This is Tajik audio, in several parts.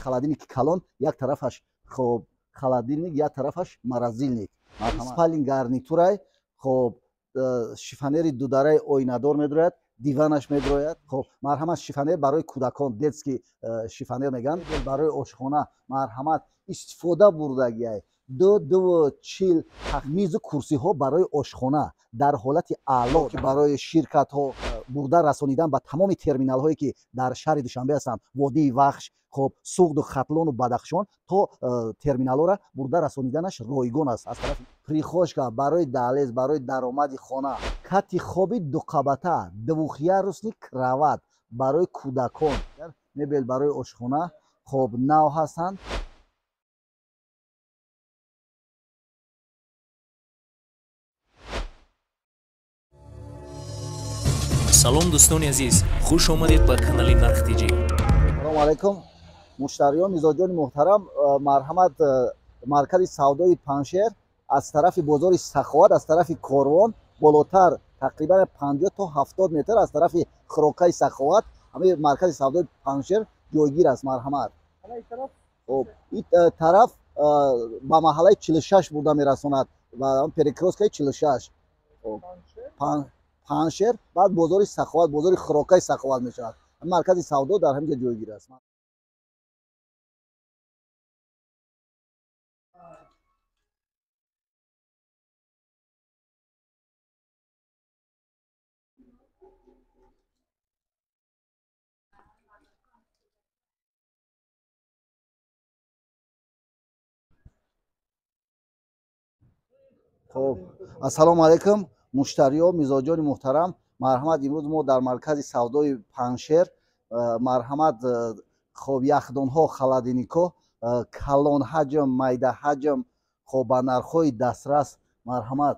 Холодильник калон, як тарафаш хоб холодильник, як тарафаш морозильник. Спальный гарнитурай, хоб шифоньери дудараи оинадор медрояд, диванаш медрояд. Хоб, марҳамат, шифоньер барои кӯдакон, детский шифоньер мегӯянд, барои ошхона, марҳамат, истифода бурдагиай. 2,2 40 мизу курсиҳо барои ошхона дар ҳолати аъло, ки барои ширкатҳо бурда расонидан ба тамоми терминалҳое, ки дар шаҳри Душанбе ҳастанд, водии Вахш, хоб, Суғду, Хатлону Бадахшон, то терминалҳоро бурда расониданаш ройгон аст. Аз тарафи прихожка барои даҳлез, барои даромади хона, кати хоби дуқабата, двухъярусный кровать барои кӯдакон, мебел барои ошхона, хоб, нав ҳастанд. Салом, дӯстони азиз, хуш омадед ба канали Нарх Тиҷӣ. Салому алайкум, муштариён, мизоҷони муҳтарам, марҳамат, маркази савдои Паншер аз тарафи бозори Саховат, аз тарафи Корвон болотар, тақрибан 50 то 70 метр аз тарафи хӯрокаи Саховат ҳамин маркази савдои Паншер ҷойгир аст. Марҳамат, хоб, ин тараф ба маҳаллаи 46 бурда мерасонад ва перекрёсткаи 46 Паншер, баъд бозори Саховат, бозори хӯрокаи Саховат мешавад. Маркази савдо дар ҳамин ҷо ҷойгир аст. Хоб, ассалому алайкум, муштариё, мизоҷони муҳтарам, марҳамат, имрӯз мо дар маркази савдои Паншер, марҳамат, хоб, яхдонҳо, холодильникҳо калон ҳаҷм, майда ҳаҷм, хоб, ба нархҳои дастрас. Марҳамат,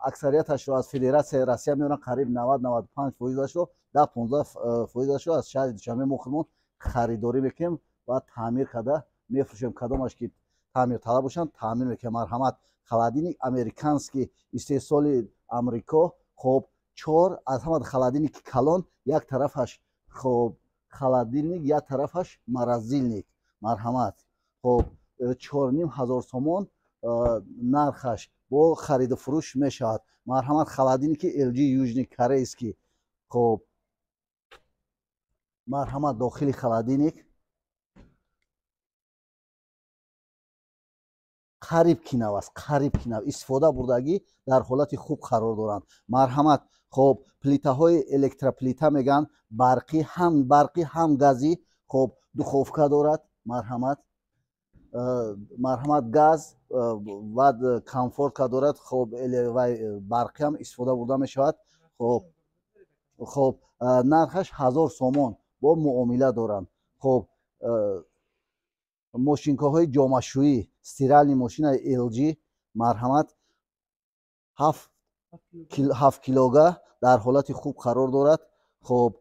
аксарияташро аз Федератсияи Россия меоранд, қариб 90-95 фоизашро, 10-15 фоизашро аз шаҳри Душанбе мо худмон харидорӣ мекунем ва таъмир карда мефурӯшем. Кадомаш ки таъмирталаб бошанд, таъмир мекунем. Марҳамат, холодильник американский, истеҳсоли Амрико, хоб, чор аз ҳама холодильники калон, як тарафаш хоб холодильник, як тарафаш морозильник. Марҳамат, хоб, 4500 сомон нархаш, бо хариду фурӯш мешавад. Марҳамат, холодильники LG южный корейский. Хоб, марҳамат, дохили холодильник қариб ки нав аст, қариб ки нав, истифода бурдагӣ, дар ҳолати хуб қарор доранд. Марҳамат, хоб, плитаҳои электроплита мегӯянд, барқӣ, ҳам барқӣ, ҳам газӣ. Хоб, духовка дорад. Марҳамат, марҳамат, газ ва конфорка дорад. Хоб, вай барқӣ ҳам истифода бурда мешавад. Хоб, нархаш 1000 сомон, бо муомила доранд. Хоб, мошинкаҳои ҷомашӯӣ, стиральный мошинаи LG, марҳамат, 7 килога, дар ҳолати хуб қарор дорад. Хоб,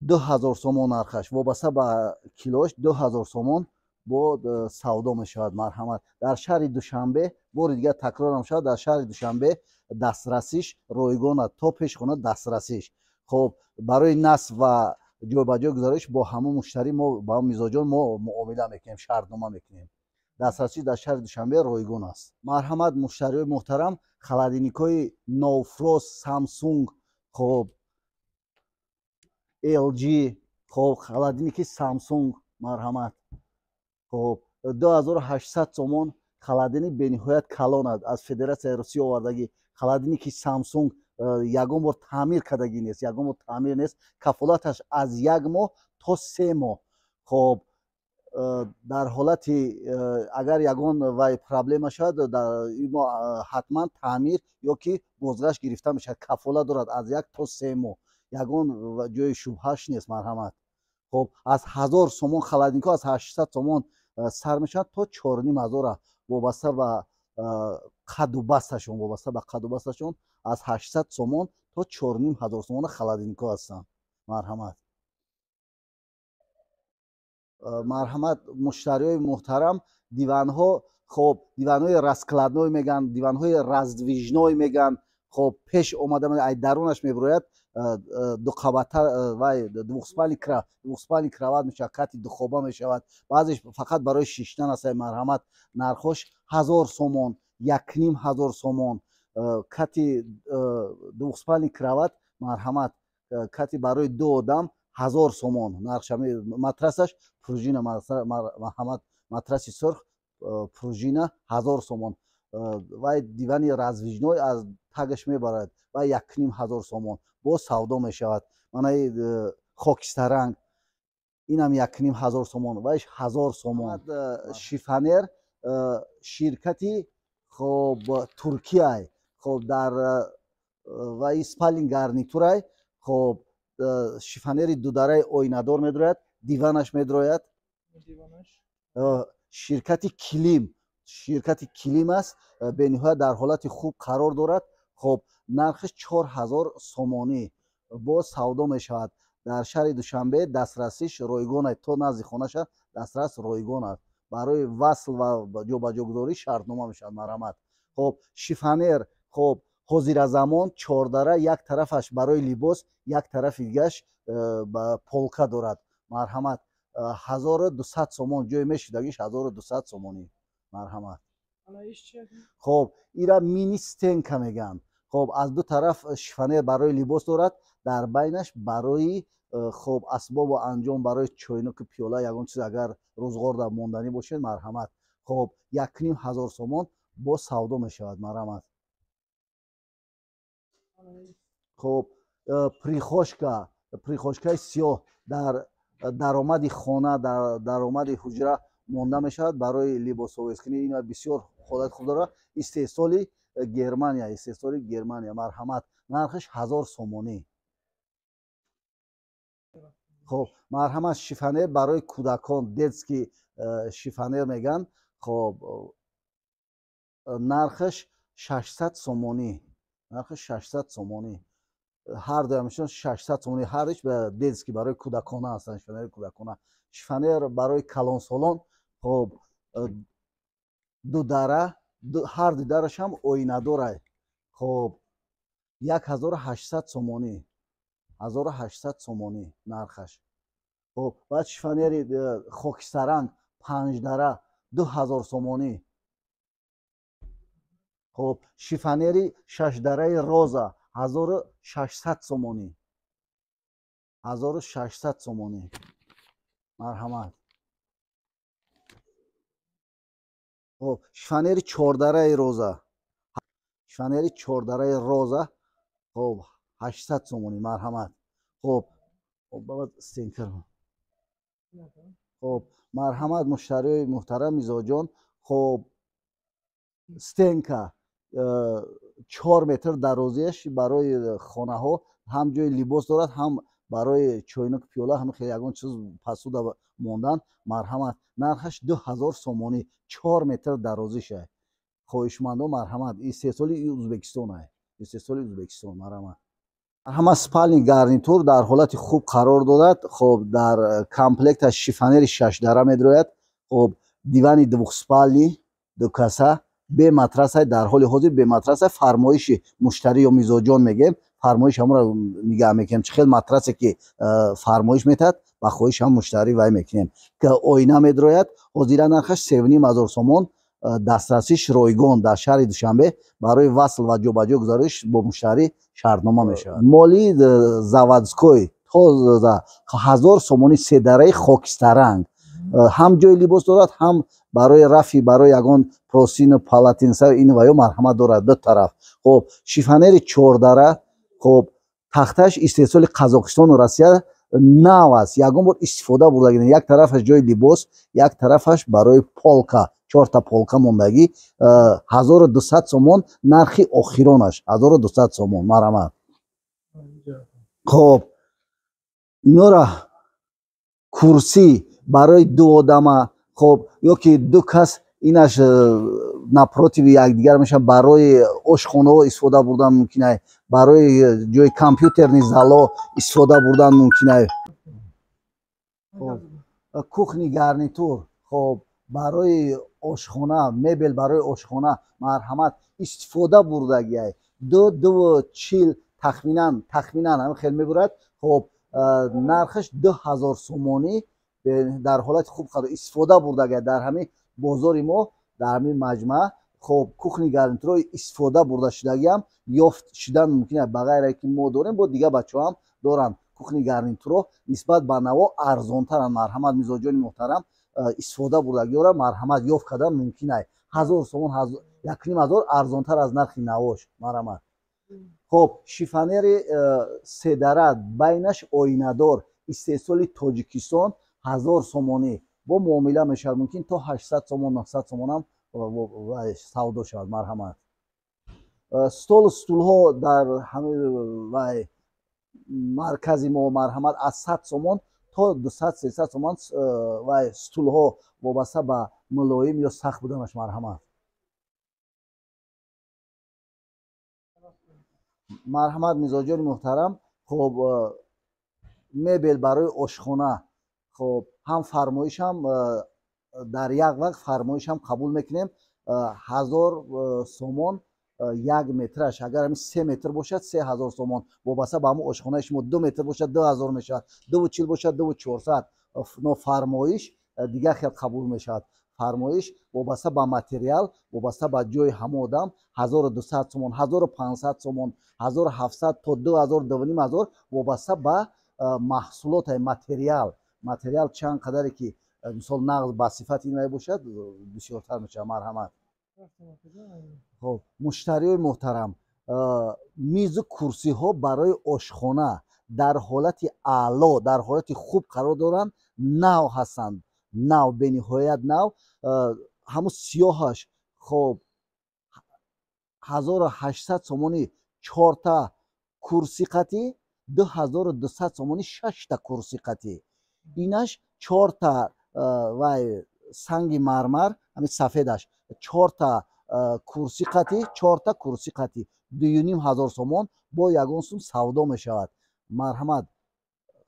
2000 сомон нархаш, вобаста ба килош 2000 сомон бо савдо мешавад. Марҳамат, дар шаҳри Душанбе, бори дигар такрорам шавад, дар шаҳри Душанбе дастрасиш ройгон аст, то пешхона дастрасиш. Хоб, барои насб ва ҷойбаҷой гузариш бо ҳамон муштарӣ мо, ба мизоҷон мо муомила мекунем, шартнома мекунем. Дастрасӣ дар шаҳри Душанбе ройгон аст. Марҳамат, муштариёи муҳтарам, холодильникҳои no frost Samsung, хоб, LG, хоб, холодильники Samsung, марҳамат, хоб, 2800 сомон. Холодильник бениҳоят калон аст, аз Федератсияи Русия овардагӣ. Холодильники Samsung ягон бор таъмир кардагӣ нест, ягон бор таъмир нест. Кафолаташ аз як моҳ то 3 моҳ. Хоб, дар ҳолати агар ягон вай проблема шавад, мо ҳатман таъмир ё ки бозгашт гирифта мешавад. Кафолат дорад аз 1 то 3 моҳ, ягон ҷои шубҳаш нест. Марҳамат, хоб, аз 1000 сомон холодильникҳо, аз 800 сомон сар мешавад то 4500-ра, вобаста ба қадду басташон, вобаста ба қадду басташон аз 800 сомон то 4500 сомона холодильникҳо ҳастанд. Марҳамат, марҳамат, муштариёи муҳтарам, диванҳо, хоб, диванҳои раскладной мегӯянд, диванҳои раздвижной мегӯянд. Хоб, пеш омада, ай дарунаш мебирояд. Дуқабата вай двухспальный кровать мешавад, кати духоба мешавад. Баъзеш фақат барои шиштан аст. Марҳамат, нархош 1000 сомон, 1500 сомон. Кати двухспальный кровать, марҳамат, кати барои ду одам 1000 сомон нархш. Матрасаш пружина, марҳамат, матраси сурх пружина 1000 сомон. Вай дивани раздвижной аз тагаш мебарад ва 1500 сомон боз савдо мешавад. Манаи хокистаранг, инам 1500 сомон, вайш 1000 сомон. Шифоньер ширкати, хоб, Туркияй. Хоб, дар вай спальный гарнитурай. Хоб, шифоньери дудараи оинадор медрояд, диванаш медрояд. Ширкати Килим, ширкати Килим аст, бениҳоят дар ҳолати хуб қарор дорад. Хоб, нархаш 4000 сомонӣ, боз савдо мешавад. Дар шаҳри Душанбе дастрасиш ройгон, то назди хонаша дастрас ройгон аст. Барои васл ва ҷобаҷогузорӣ шартнома мешавад, марҳамат. Хоб, шифоньер, хоб, ҳозиразамон, чордара, як тарафаш барои либос, як тарафи дигаш полка дорад. Марҳамат, 1200 сомон, ҷои мешидагиш 1200 сомонӣ, марҳамат. Хоб, ира мини стенка мегӯянд. Хоб, аз ду тараф шифоньер барои либос дорад, дар байнаш барои хоб, асбобу анҷом, барои чойноку пиёла, ягон чиз агар рӯзғорда монданӣ бошед, марҳамат. Хоб, 1500 сомон, боз савдо мешавад, марҳамат. Хоб, прихожка, прихожкаи сиёҳ дар даромади хона, дар даромади ҳуҷра монда мешавад барои либосовезкунӣ. Ин бисёр ҳолати хуб дорад. Истеҳсоли Германия, истеҳсоли Германия. Марҳамат, нархаш 1000 сомонӣ. Хоб, марҳамат, шифоньер барои кӯдакон, детский шифоньер мегӯянд. Хоб, нархаш 600 сомонӣ, нархаш 600 сомонӣ. Ҳар дуямшон 600 сомонӣ. Ҳардуш детский, барои кӯдакона ҳастанд, шифоньери кӯдакона. Шифоньер барои калонсолон, хоб, дудара, ҳар ду дарашам оинадорай. Хоб, 1800 сомонӣ, 1800 сомонӣ нархаш. Хоб, баъд шифоньери хокистаранг панҷдара 2000 сомонӣ. Хоб, шифоньери шашдараи роза 1600 сомонӣ, 1600 сомонӣ, марҳамат. Хоб, шифоньери чордараи роза, шифоньери чордараи роза, хоб, 800 сомонӣ, марҳамат. Хоб, стенка. Хоб, марҳамат, муштариёи муҳтарам, мизоҷон. Хоб, стенка 4 метр дарозиаш, барои хонаҳо ҳам ҷои либос дорад, ҳам барои чойнук, пиёла, ҳам хеле ягон чиз посуда мондан. Марҳамат, нархаш 2000 сомонӣ, 4 метр дарозиша. Хоҳишмандо, марҳамат. Истеҳсоли Ӯзбекистон, истеҳсоли Ӯзбекистон, марҳамат. Ҳама спальный гарнитур дар ҳолати хуб қарор дорад. Хоб, дар комплекташ шифоньери шашдара медрояд. Хоб, дивани двухспальный, дукаса, бе матраса, дар ҳоли ҳозир бе матраса. Фармоиши муштарӣ ё мизоҷон мегӯем, фармоиш ҳамонро нигаҳ мекунем. Чӣ хел матрасе ки фармоиш метаҳад, ба хоҳиш ҳам муштарӣ вай мекунем. Оина медрояд. Ҳозира нархаш 3500 сомон, дастрасиш ройгон дар шаҳри Душанбе. Барои васл ва ҷобаҷо гузориш бо муштарӣ шартнома мешавад. Моли заводской, тоза, 1000 сомонӣ, седараи хокистаранг, ҳам ҷои либос дорад, ҳам барои рафи, барои ягон простыню, полотенца, ин ва ё, марҳамат, дорад ду тараф. Хоб, шифоньери чордара. Хоб, тахташ истеҳсоли Қазоқистону Россия, нав аст, ягон бор истифода бурдагӣ. Як тарафаш ҷои либос, як тарафаш барои полка, чорта полка мондагӣ. 1200 сомон нархи охиронаш, 1200 сомон, марҳамат. Хоб, инора курсӣ барои ду одама, хоб, ё ки ду кас инаш напротиви якдигар мешавад, барои ошхонаҳо истифода бурдан мумкин ай, барои ҷои компьютерный зало истифода бурдан мумкин ай. Кухни гарнитур, хоб, барои ошхона, мебел барои ошхона, марҳамат, истифода бурдагиай, ду дуву чил. Тахминан ҳамин хел мебурад. Хоб, нархаш 2000 сомонӣ, дар ҳолати хуб қарор, истифода бурдага дар ҳамин бозори мо, дар ҳамин маҷмаа. Хоб, кухни гарнитурои истифода бурда шудагиам ёфт шудан мумкин аст. Ба ғайре ки мо дорем, бо дигар бачаҳо ҳам доранд. Кухни гарнитуро нисбат ба наво арзонтаранд. Марҳамат, мизоҷони муҳтарам, истифода бурдагиёра марҳамат ёфт кардан мумкин аст. 1000 сомон, 1500 арзонтар аз нархи навош. Марҳамат. Хоб, шифонери седара, байнаш оинадор, истеҳсоли Тоҷикистон, 1000 сомонӣ. Бо муомила мешавад, мумкин то 800 сомон, 900 сомонам савдо шавад. Марҳамат. Столу стулҳо дар ҳамин вай маркази мо, марҳамат, аз 100 сомон то 200-300 сомон вай стулҳо, вобаста ба мулоим ё сахт буданаш. Марҳамат. Марҳамат, мизоҷони муҳтарам. Хоб, мебел барои ошхона. Хоб, ҳам фармоишам дар як вақт фармоишам қабул мекунем. 1000 сомон 1 метраш. Агар ҳамин 3 метр бошад, 3000 сомон. Вобаста ба ҳамон ошхонаи шумо 2 метр бошад, 2000 мешавад, 2,40 бошад, 2400. Но фармоиш дигар хел қабул мешавад. Фармоиш вобаста ба материал, вобаста ба ҷои ҳамон одам 1200 сомон, 1500 сомон, 1700 то 2000, 2500, вобаста ба маҳсулоти материал. Материал чанд қадаре ки мисол нағз ба сифати ин бошад, бисёртар мешавад. Марҳамат. Хоб, муштариёи муҳтарам, мизу курсиҳо барои ошхона дар ҳолати аъло, дар ҳолати хуб қарор доранд, нав ҳастанд, нав, бениҳоят нав. Ҳамун сиёҳаш, хоб, 1800 сомонӣ чорта курси қатӣ, 2200 сомонӣ шашта курси қатӣ. Инаш чорта вай санги мармар, ҳамин сафедаш, чорта курси қатӣ, чорта курси қатӣ 2500 сомон, бо ягон сум савдо мешавад. Марҳамат.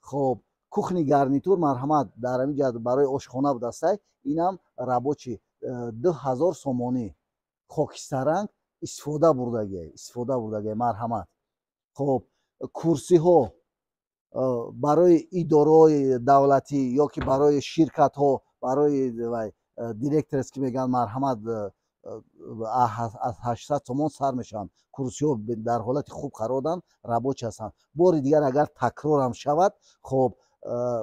Хоб, кухни гарнитур, марҳамат, дар ҳамин ҷа барои ошхона будастай, инам рабочий, 2000 сомонӣ, хокистаранг, истифода бурдагия, истифода бурдагия. Марҳамат. Хоб, курсиҳо барои идораҳои давлатӣ ё ки барои ширкатҳо, барои вай директорский мегӯянд, марҳамат, аз 800 сомон сар мешаванд. Курсиҳо дар ҳолати хуб қарор доранд, рабочий ҳастанд. Бори дигар агар такрорам шавад, хоб,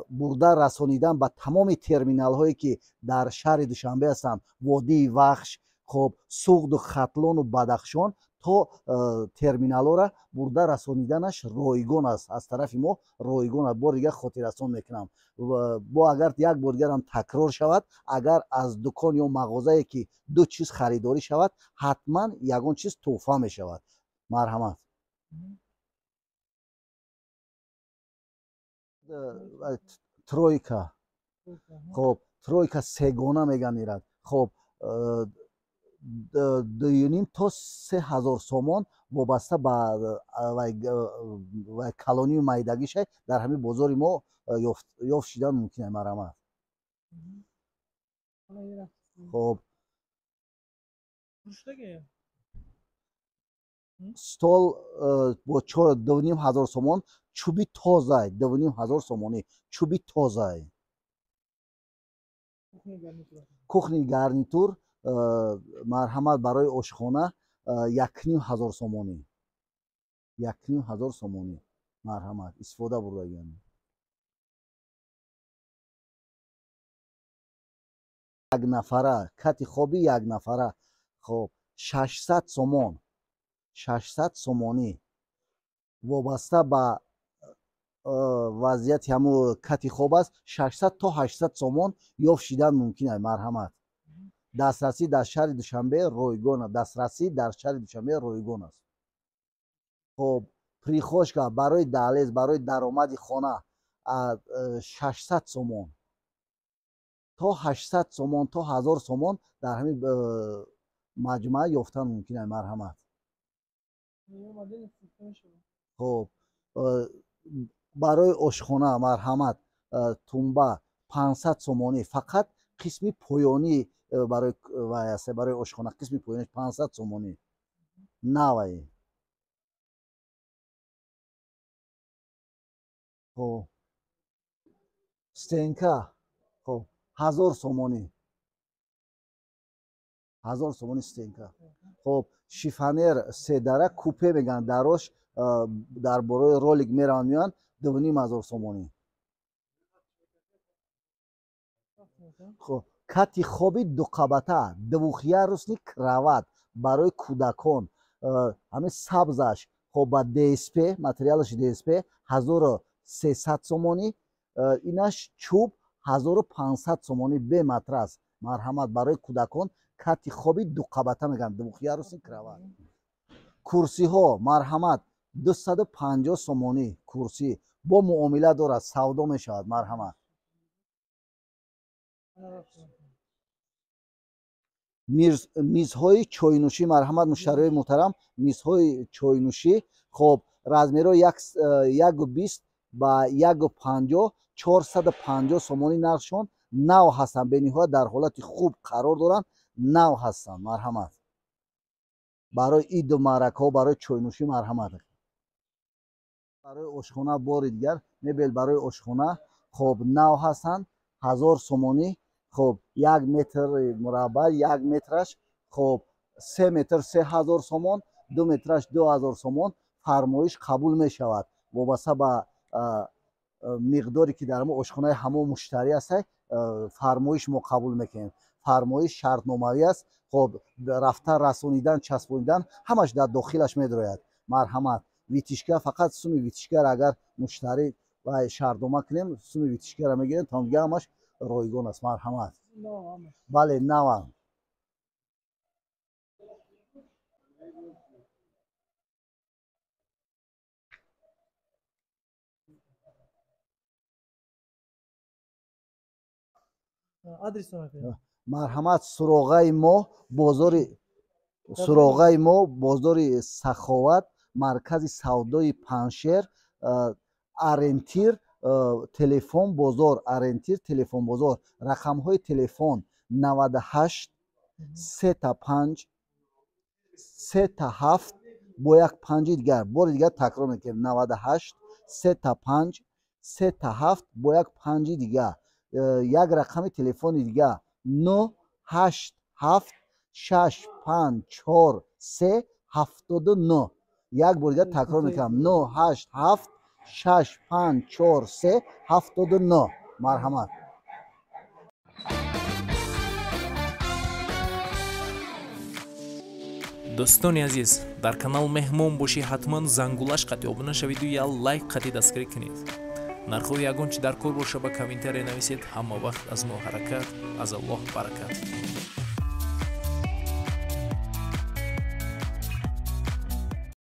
бурда расонидан ба тамоми терминалҳое ки дар шаҳри Душанбе ҳастанд, водии Вахш, хоб, Суғду, Хатлону Бадахшон, то терминалҳоро бурда расониданаш ройгон аст. Аз тарафи мо ройгон аст. Бори дигар хотиррасон мекунам, бо агар як бор дигарам такрор шавад, агар аз дукон ё мағозае ки ду чиз харидорӣ шавад, ҳатман ягон чиз тӯҳфа мешавад. Марҳамат. Тройка. Хоб, тройка сегона меган ирад. Хоб, 2,5 то 3000 сомон, вобаста ба вай калонию майдагиша, дар ҳамин бозори мо ёфт шидан мумкин аст. Марҳамат. Хоб, стол бо 2500 сомон, чӯби тозай, 2500 сомонӣ, чӯби тозай. Кухни гарнитур, марҳамат, барои ошхона 1500 сомонӣ, 1500 сомонӣ. Марҳамат, истифода бурдагиан. Як нафара, кати хоби як нафара, хоб, 600 сомон, 600 сомонӣ, вобаста ба вазъияти ҳамун кати хоб аст, 600 то 800 сомон ёфт шидан мумкин аст. Марҳамат. Дастрасӣ дар шаҳри Душанбе ройгон аст. Дастрасӣ дар шаҳри Душанбе ройгон аст. Хоб, прихожка барои даҳлез, барои даромади хона 600 сомон то 800 сомон, то 1000 сомон дар ҳамин маҷмаа ёфтан мумкин аст. Марҳамат. Хоб, барои ошхона, марҳамат, тумба 500 сомонӣ, фақат қисми поёнӣ барои вай аст, барои ошхона қисми поёнӣ 500 сомонӣ, навай. Хоб, стенка, хоб, 1000 сомонӣ, 1000 сомонӣ стенка. Хоб, шифоньер седара купе мегӯянд, дарош дар бораи ролик мераванд меоянд, 2500 сомонӣ. Хоб, кати хоби дуқабата, двухъярусный кровать барои кӯдакон, ҳамин сабзаш, хоб, ба ДСП, материалаш ДСП, 1300 сомонӣ, инаш чӯб 1500 сомонӣ бе матрас. Марҳамат, барои кӯдакон кати хоби дуқабата мегӯянд, двухъярусный кровать. Курсиҳо, марҳамат, 250 сомонӣ курсӣ, бо муомила дорад, савдо мешавад. Марҳамат. Мизҳои чойнӯшӣ, марҳамат, муштариҳои муҳтарам, мизҳои чойнӯшӣ, хоб, размерҳо 1,20 ба 1,50, 450 сомонӣ нархшон, нав ҳастанд, бениҳоят дар ҳолати хуб қарор доранд, нав ҳастанд. Марҳамат, барои иду маъракаҳо, барои чойнӯшӣ, марҳамат. Барои ошхона, бори дигар мебел барои ошхона, хоб, нав ҳастанд, 1000 сомонӣ. Хоб, 1 метр мураббаъ, 1 метраш, хоб, 3 метр 3000 сомон, 2 метраш 2000 сомон. Фармоиш қабул мешавад вобаста ба миқдоре ки дар ошхонаи ҳамон муштарӣ аст, фармоиш мо қабул мекунем. Фармоиш шартномавӣ аст. Хоб, рафта расонидан, часпонидан ҳамаш дар дохилаш медрояд. Марҳамат. Витишка, фақат суми витишкаро агар муштарӣ шартнома кунем, суми витишкаро мегирем, то дига ҳамаш ройгон аст. Марҳамат. Бале, навам. Марҳамат, суроғаи мо бозори, суроғаи мо бозори Саховат, маркази савдои Паншер, ориентир телефон бозор, ориентир телефон бозор. Рақамҳои телефон 98 35 37 бо як панҷи дигар. Бори дигар такрор мекунем: 98 35 37 бо як панҷи дигар. Як рақами телефони дигар 9 8 7 6 5 4 3 79. Як бор дигар такрор мекунам: 9 8 7 6 5 4 3 79. Марҳамат. Дӯстони азиз, дар канал меҳмон бошӣ, ҳатман зангулаш қатъи обуна шавиду я лайк қатъи дастгирӣ кунед. Нархҳои ягон чи дар кор боша, ба комментария нависед. Ҳама вақт аз мо ҳаракат, аз Аллоҳ баракат.